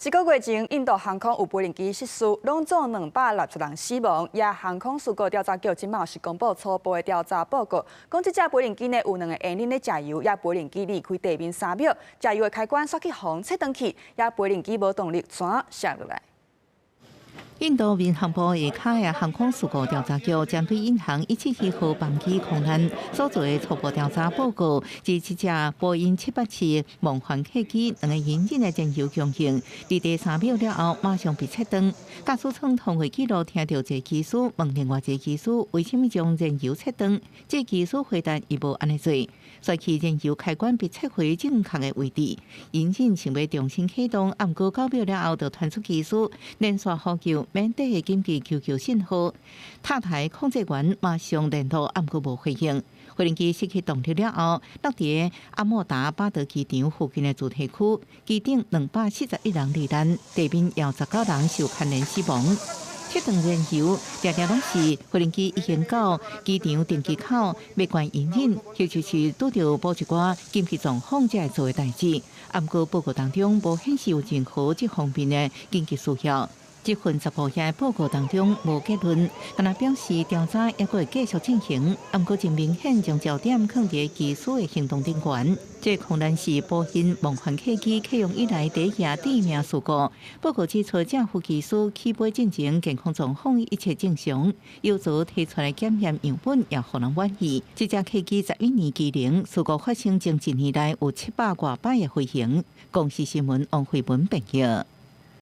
一個月前，印度航空有飛行機失事，攏總260人死亡。也航空事故調查局這馬是公布初步的調查報告，講這隻飛行機呢有兩個引擎咧食油，也飛行機離開地面3秒，食油的開關煞去予切斷去，也飛行機無動力，怎摔落來？印度民航部下跤的航空事故調查局針對印航171號班機空難所做的初步調查報告，指這隻波音787夢幻客機兩個引擎的燃油供應，離地3秒了後馬上被切斷。駕駛艙通話記錄聽著一个機師問另外一个機師為啥物將燃油切斷，這機師回答伊無按呢做，隨去燃油開關被切回正確的位置，引擎想欲重新啟動，毋過9秒了後就傳出機師連續呼救免得的緊急求救信號，塔台控制員馬上聯絡，毋過無回應。飛行機失去動力了後，落佇阿莫達巴德機場附近的住宅區，機頂241人罹難，地面有19人受牽連死亡。切斷燃油，定定攏是飛行機已經到機場停機口，欲關引擎，或者是拄著某一寡緊急狀況才會做的代誌。毋過報告當中無顯示有任何這方面的緊急需要。這份15頁報告當中無結論，但若表示調查猶閣會繼續進行。毋過真明顯將焦點放佇機師的行動頂懸。這可能是波音夢幻客機啟用以來第一起致命事故。報告指出，這副機師起飛進前健康狀況一切正常，油槽提出來檢驗樣本也予人滿意。這隻客機11年機齡，事故發生前一年內有700外擺的飛行。公視新聞王慧文編譯。